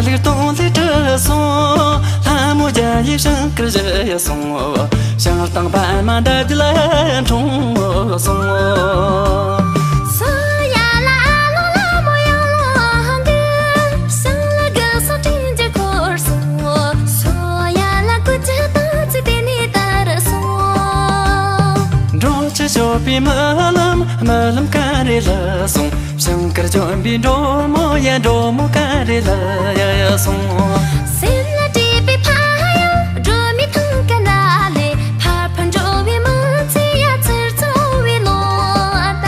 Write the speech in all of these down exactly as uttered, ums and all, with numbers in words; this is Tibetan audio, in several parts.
ལུགས་སྟོང་ལས་གྲུབ་སོང་། ལྷ་མོ་རྒྱལ་ཡུལ་ཞིང་ཁར་བཞུད་སོང་། བྱང་སྟེང་པདྨ་འདབ་བརྒྱད་ལ་འཁྲུངས་སོང་། སོ་ཡ་ལ་ཨ་ལོ་ལྷ་མོ་ཡང་ལོ་གི། ཞིང་ལ་དགུ་སོ་སྤྲིན་གྱིས་འཁོར་སོང་། སོ་ཡ་ལ་སྐུ་ཅི་ཏང་ཚེ་དེ་ནས་དར་སོང་། འབྲོག་ཆུ་ཞོ་པའི་རྨི་ལམ། རྨི་ལམ་ཀ་རེ་ལ་སོང་། ཞིང་ཁར་བྱོན་པའི་འབྲོག་མོ་ཡ། འབྲོག་མོ་ཀ་རེ་ལ་ཡ་སོང་། སེམས་ལ་སྤྲད་པའི་ཕ་ཡུལ་སྒྲོན་མེ་ཐང་གི་ན་ལེ། ཕར་ཕར་འགྲོ་བའི་མི་ཚེ་ཡ། ཚུར་ཚུར་བའི་ལོ་ཟླ།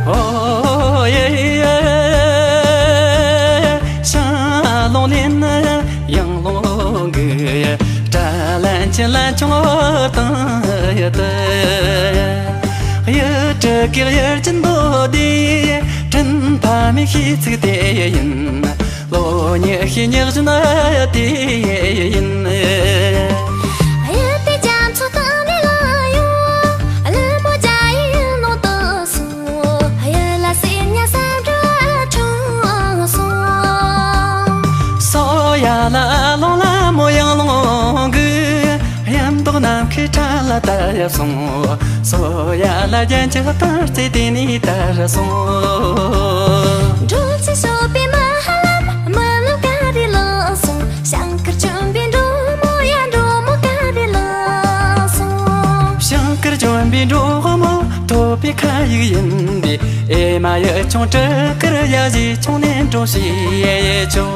ཨོ་ཡེ་ཡེ། ཤ་ལོང་ལེན་ཡང་ལོང་གི། དགྲ་ལན་ཆེན་ལན་ཆུང་དང་ཡི་དི། གཡུ་སྤྲུལ་གྱི་གཡུ་རྒྱན་མདོ་སྡེ། དྲིན་ཕ་མའི་ཤིས་ཚིག་དེ་ཡིན། ལོ་ཉི་ཤུའི་ཉི་བཞིན་དེ་ཡིན། གཡུ་དེ་རྒྱ་མཚོ་སྟེང་ནས་ལ་ཡོད། ཀླུ་མོ་རྒྱ་ཡི་ནང་དུ་སོང་། གཡུ་ལ་སེར་ཉ་སེར་འབྲུ་འཁྲུངས་སོང་། སོ་ཡ་ལ་ལོང་ལ་མོ་ཡང་ལོང་གི། གཡུ་མདོག་ནམ་མཁའི་ཁྲ་ལ་དར་སོང་། སོ་ཡ་ལ་རྒྱན་ཆ་དར་ཚེ་དེ་ནས་དར་སོང་། འབྲོག་ཆུ་ཞོ་པའི་རྨི་ལམ། རྨི་ལམ་ཀ་རེ་ལོ་སོང་། ཞིང་ཁར་བྱོན་པའི་འབྲོག་མོ་ཡ། འབྲོག་མོ་ཀ་རེ་ལོ་སོང་། ཞིང་ཁར་བྱོན་པའི་འབྲོག་མོ། ཐོབ་པའི་ཁ་ཡིག་ཡིན་པས། ཨེ་མ་ཡུལ་ཆུང་སྤྲུལ་སྐུར་ཡ། གཞིས་ཆུང་ནས་འགྲོ་ཞེས་ཆོག་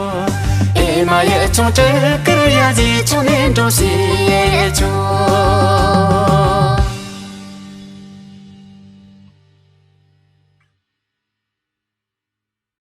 ཨེ་མ་ཡུལ་ཆུང་སྤྲུལ་སྐུར་ཡ། གཞིས་ཆུང་ནས་འགྲོ་ཞེས་ཆོག